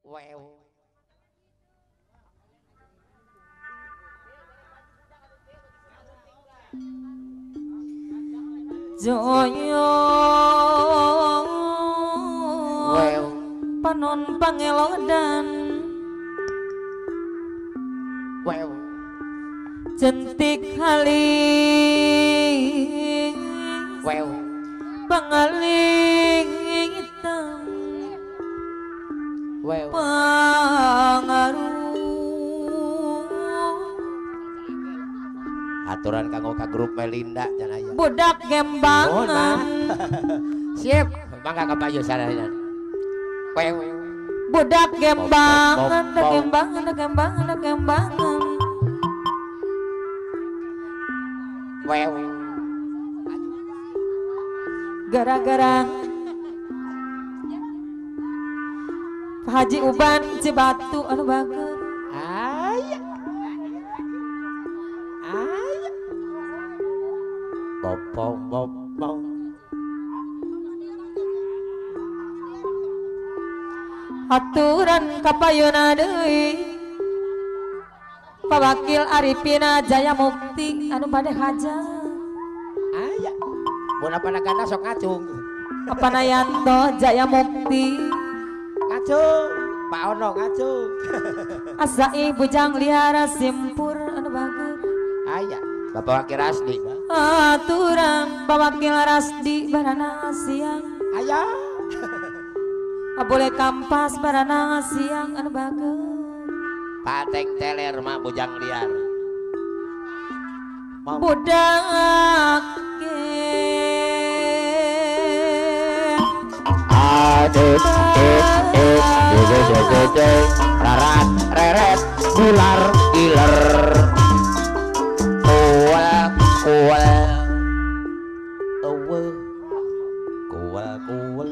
Wew. Joyo wew. Panon pangelodan wew. Jentik haling wew. Pangaling hitam wew. Pangaruh aturan kanggo ka grup Melinda janaya. Budak gembangan. Sip, mangga ka payu sadayana. Wew. Budak gembangan, gembangan, gembangan, gembangan. Wew. Gara-gara Pak Haji Uban Cibatu anu bager. Aya. Aya. Bopong bopong. Aturan kapayuna deui. Pawakil Arifina Jaya Mukti anu bade hajat. Aya. Mun apana ganda sok ngacung. Apana Yanto Jaya Mukti. Ngacung, Pak Ono ngacung. Asa bujang liara simpur anu bager. Aya, Bapak Wakil Rasdi. Aturan Bapak Wakil Rasdi barana siang. Aya. Boleh kampas barana siang anu bager. Pateng teler mah bujang liar. Budak A D E E D D D D D rarat reret gular giler kual kual ewe kual kual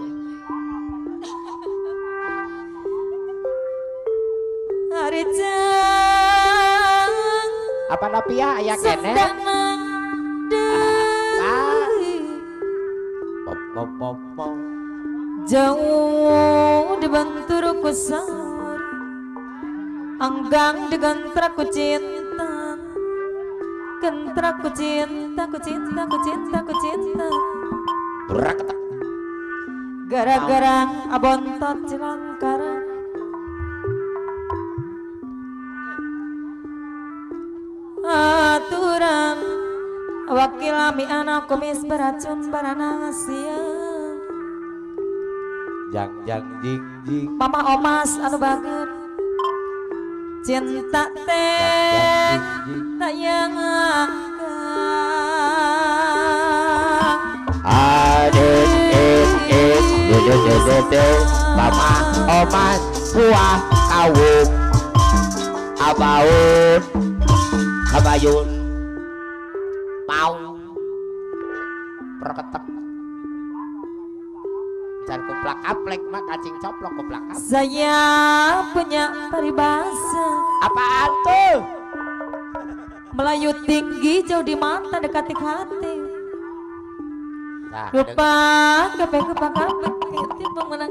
harijang apa napia aya keneh pop pop pop pop jauh dibentur ku sahur anggang digentra ku cinta gentra ku cinta ku cinta ku cinta ku cinta gara-gara abontot cilangkaran aturan wakil ami anak kumis beracun barana siang jang jang jing jing mama omas anu bager cinta teh tayang A D E E D D D D D mama omas buah kawung abaun kabayun mau perketek can kuplak aplek mah kacing coplok kuplak aplek. Saya punya paribasa. Apaan tuh? Melayu tinggi jauh di mata dekati hati. Nah, lupa kabeh kebakar itu pemenang.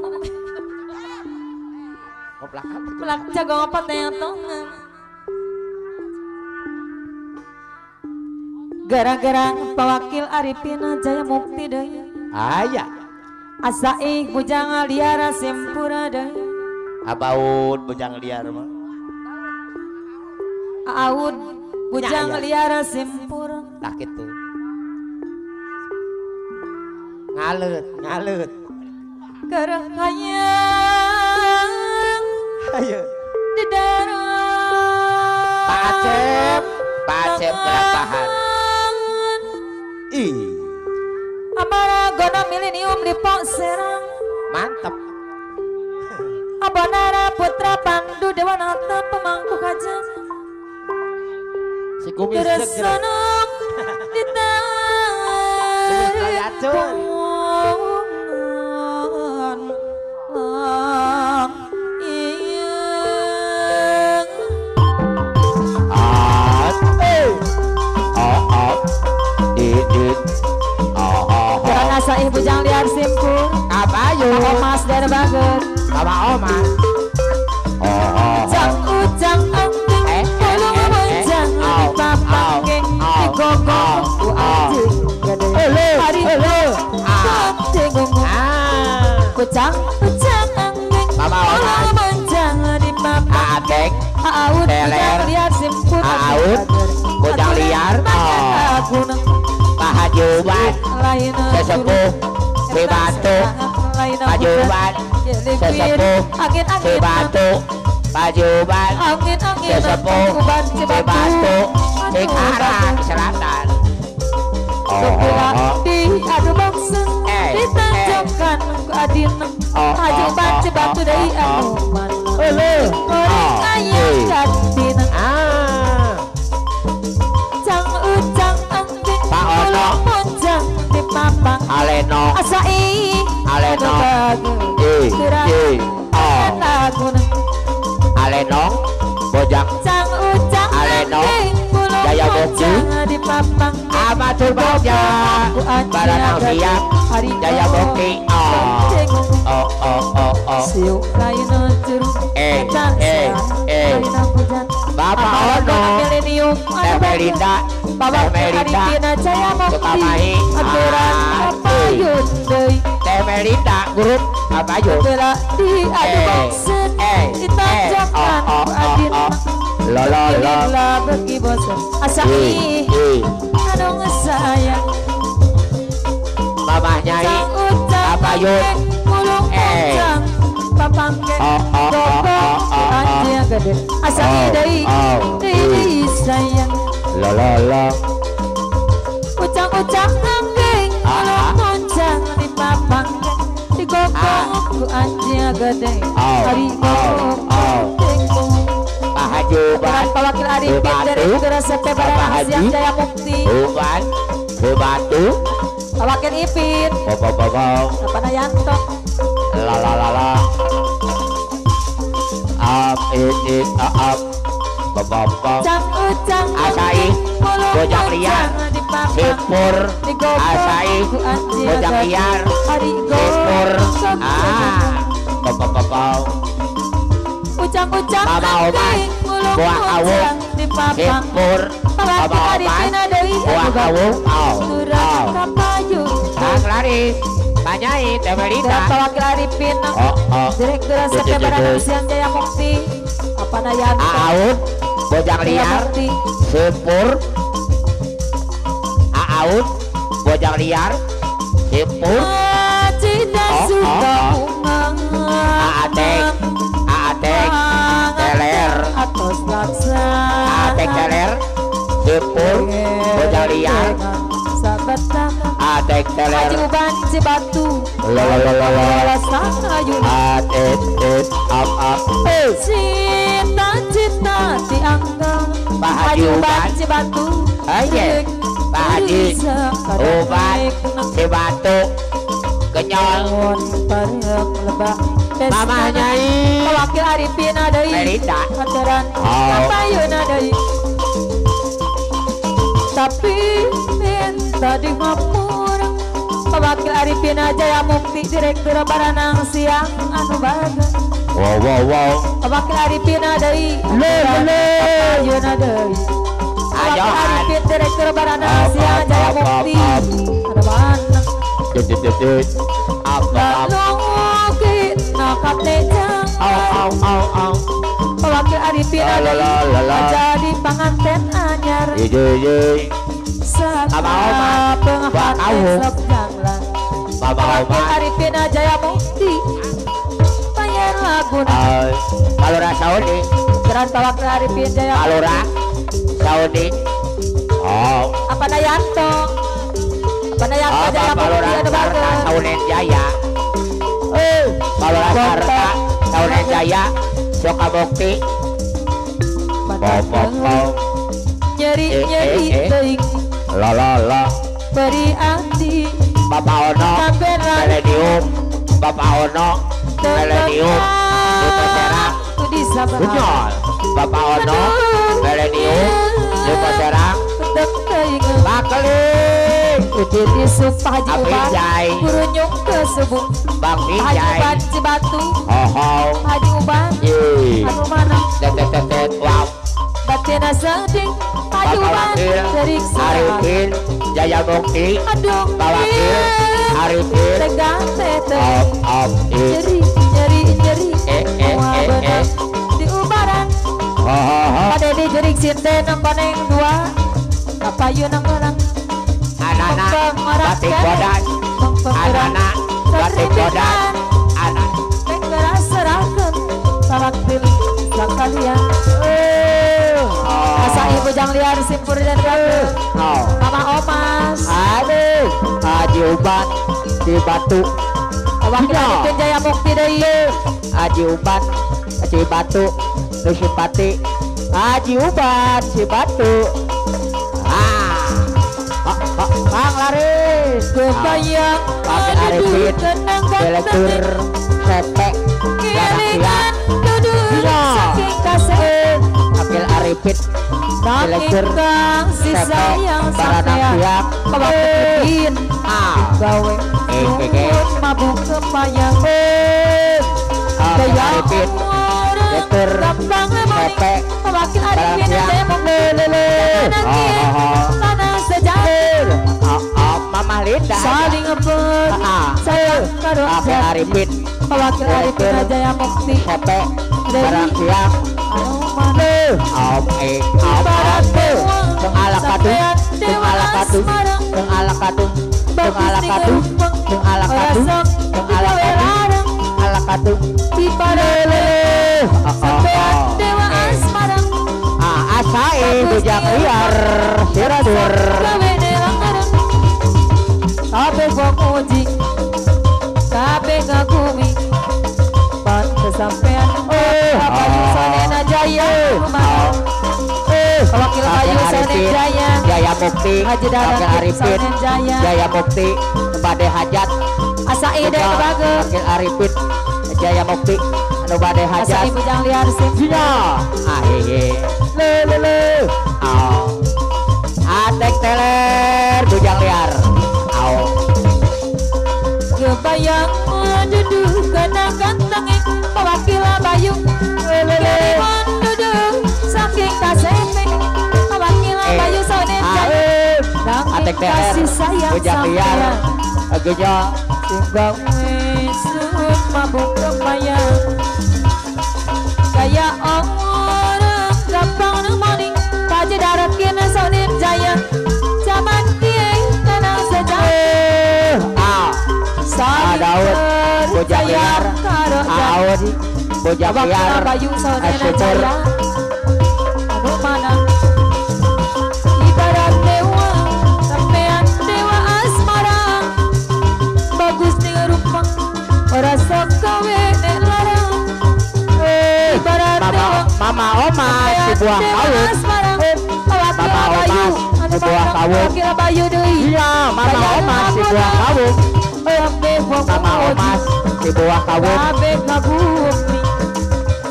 Kuplak aplek. Plak jago apa tongan. Gara-gara Pawakil Arifina Jaya Mukti deui. Aya. Asaih bujang liar simpura deui. Abaud bujang liar mah. Aud bujang liar simpura. Tah kitu. Ngalet, ngalet. Keur hayang. Hayu. Di darah. Pak Acep, Pak Acep gerak. Ih. Amara gona milenium di Pok Serang. Mantap. Abonara Putra Pandu Dewanata pemangku hajat. Si kumis tersenung di tangan. Asa ibu bujang liar simpur kabayu Omas dan bager sama omas Ucang ucang anggeng Mama Oman di papang Aateng Aut Teler liar simpur Aut Bojang liar Pak Haji Uban Sesepuh Cibatu Pak Haji Uban Sesepuh Cibatu Pak Haji Uban Sesepuh Cibatu Cikarang Selatan. Di adu bangsa ditanjungkan ku adina Haji Uban Cibatu deui anu mana goreng ayam katina cang ucang anggeng ulung monjang di papang Aleno asai Aleno I O Aleno bojang cang ucang Aleno anggeng ulung Jaya Bukti monjang di papang Amatur Bagja Baranang Siang Jaya Bukti. Oh oh oh oh siuk lain jeruk eh eh eh Bapak Ono Teh Melinda Teh Melinda Sukamahi aturan kapayun deui Teh Melinda grup apa yuk di adu bangsen eh ditanjakan oh ku oh adina oh lo lo lo la beki bosen asa i anu sayang Mamah Nyai ucang apa yuk ulung eh papangke oh oh oh oh oh anjing gede asa deui deui sayang lo lo lo ucang-ucang anggeng ulung moncang di papangke digogong ku anjing gede hari oh oh Pak Haji Uban Pak Wakil Arifin dari Resep Baranang Siang Jaya Mukti Uban Batu Pak Wakil Ipin Bo Bapak Nayanto la la la la up it up bo bo cang ucang asai bojang liar sipur asai bojang liar sipur ah bo bo bo ucang-ucang Mama Oman buah awuk sipur Mama Oman buah awuk au au Kang Laris Pak Nyai Teh Melinda Pak Wakil Arifin oh oh Direktur Resep Baranang Siang Jaya Mukti apa Nayanto Aut bojang liar sipur Aut bojang liar sipur Cinta Oh, suka oh, bunga Aateng Aateng teler atos laksa Aateng teler sipur bojang liar Aateng teler Haji Uban Cibatu la la la la la la at it it up up cita-cita dianggap Pak Haji Uban Cibatu Aye Pak Haji Uban Cibatu kenyol Mama Nyai Wakil Arifin deui Melinda aturan Oh. kapayun deui tapi minta dihapura Wakil Arifin Jaya Mukti Direktur Baranang Siang anu baga wow wow wow Wakil Arifin deui Le, le. kapayun deui Wakil Ajohan. Arifin Direktur Baranang Up, Siang up, Jaya up, Mukti up, anu mana Dut dut dut dut up up lalu kita katejang au au au au Wakil Arifin La, la, la, la, la. jadi panganten anyar ye ye ye Mama Oman, Buah kawung. Mama Wakil Oman Arifin Jaya Mukti bayar lagu Palura Saudi Geran Wakil Arifin Jaya Palura Saudi oh Apa Nayanto Apa Nayanto apa Jaya Mukti Palura anu Sarta bager Saunen Jaya Palura Sarta Saunen Jaya Soka Mukti bo bo bo Nyeri Eh, nyeri eh, eh. teuing la la la beri ati Bapak Ono Samperan Milenium Bapak Ono Milenium Duta Serang Benyol Bapak Ono Milenium Duta Serang Bakeling Udin isuk Pak Haji Uban Abijai Kurunyung ke subuh Bang Pak Haji Vijay Uban Cibatu Ho ho Pak Haji Uban Ye anu mana Tet tet tet tet wow Batina sedih Pajuban jerik Arifin Jaya Mukti aduh Wakil Arifin tegang tete om jeri jeri jeri eh di ubaran pada di jerik sinden koneng dua kapayu nang orang anak-anak batik bodan anak-anak batik bodan anak tenggerak serahkan saraktil sakalian asa ibu jang liar simpur dan batu mama omas aduh Haji Ubat di Batu Wakil Arifin Jaya Mukti deui Haji Ubat di Batu nu simpati Haji Ubat si Batu Bang laris kebayang Wakil Arifin direktur Sepek kilingan duduk saking kasih Wakil Arifin direktur si sayang sampean Arifin gawe nuwun mabuk kepayang Wakil Arifin direktur Sepek Wakil Arifin Jaya Mukti tanah sejahtera Mama Linda saling ber sayang karo Wakil Arifin Wakil Arifin Jaya Mukti Sepek barang siang om e om om ala katu ala katu ala katu ala katu ala katu ala katu ala katu sampean dewa asmara asae bujang liar siradur kabeh wong uji kabeh ngagumi pantes sampean Bayu Sonena Jaya Wakil Bayu Sonen Jaya Jaya Mukti Wakil Arifin Jaya Mukti bade hajat asa ide bagus Wakil Arifin Jaya Mukti anu bade hajat asa ibu jang liar sim ah hehe le le le atek teler bujang liar au kebayang duduk kena ganteng Wakil Bayu kiriman duduk saking kasepe Wakil Bayu Sonen Jaya atek teler bujang liar agejo gawe suwun mabuk kebayang kaya orang gampang nemoni kaji darat kena Sonen Jaya zaman kiai tenang sejahtera Daud bujang liar Aun bujang liar Bayu Sonena Jaya anu mana ibarat dewa sampean dewa asmara bagus ning rupa ora sok gawe nek larang ibarat dewa mama omas si buah kawung mama omas si buah kawung iya mama omas si buah kawung mama omas si buah kawung kabeh ngagumi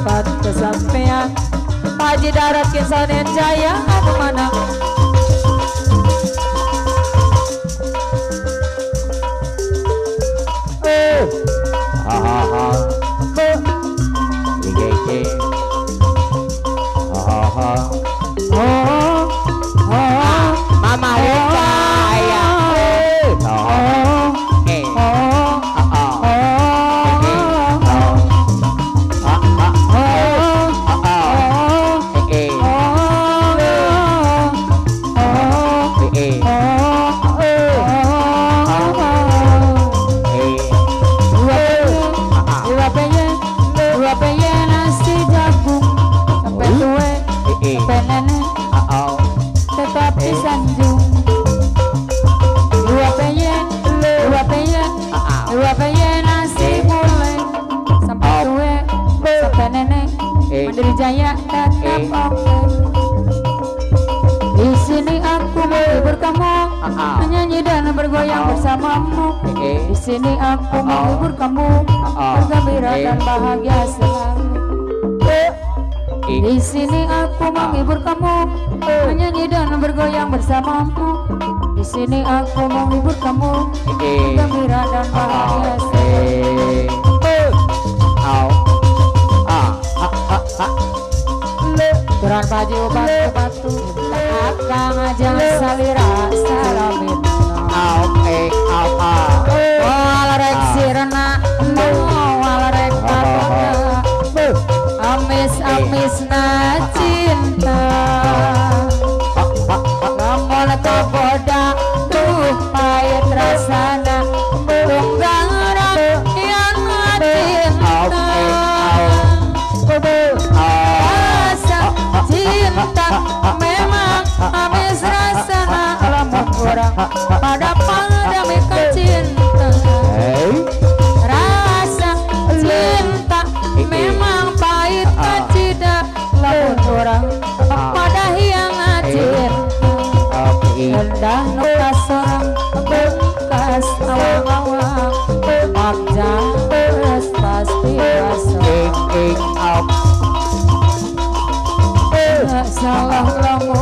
pantes sampean Paji darat Sonen Jaya anu mana ha ha ha ha ha ha mama Linda ya tetap disanjung dua penyen nasi mulai sampai tua sampai nenek Mandiri Jaya tetap oke. Di sini aku menghibur kamu, menyanyi dan bergoyang bersamamu. Di sini aku menghibur kamu, bergembira dan bahagia selalu. Di sini aku menghibur kamu, menyanyi dan bergoyang bersamamu. Di sini aku menghibur kamu, gembira dan bahagia selalu. Turan baju batu batu Kang ajang salira salamina walarek sirna walarek patona amis-amis na cinta lamun kaboda tuh pahit rasana tunggang yang cinta rasa cinta memang amis rasana lamun urang pada padami cinta rasa cinta memang pahit kacida lamun urang pada yang cinta endah nu kasorang bengkas awang-awang abjas pasti rasa salah lamun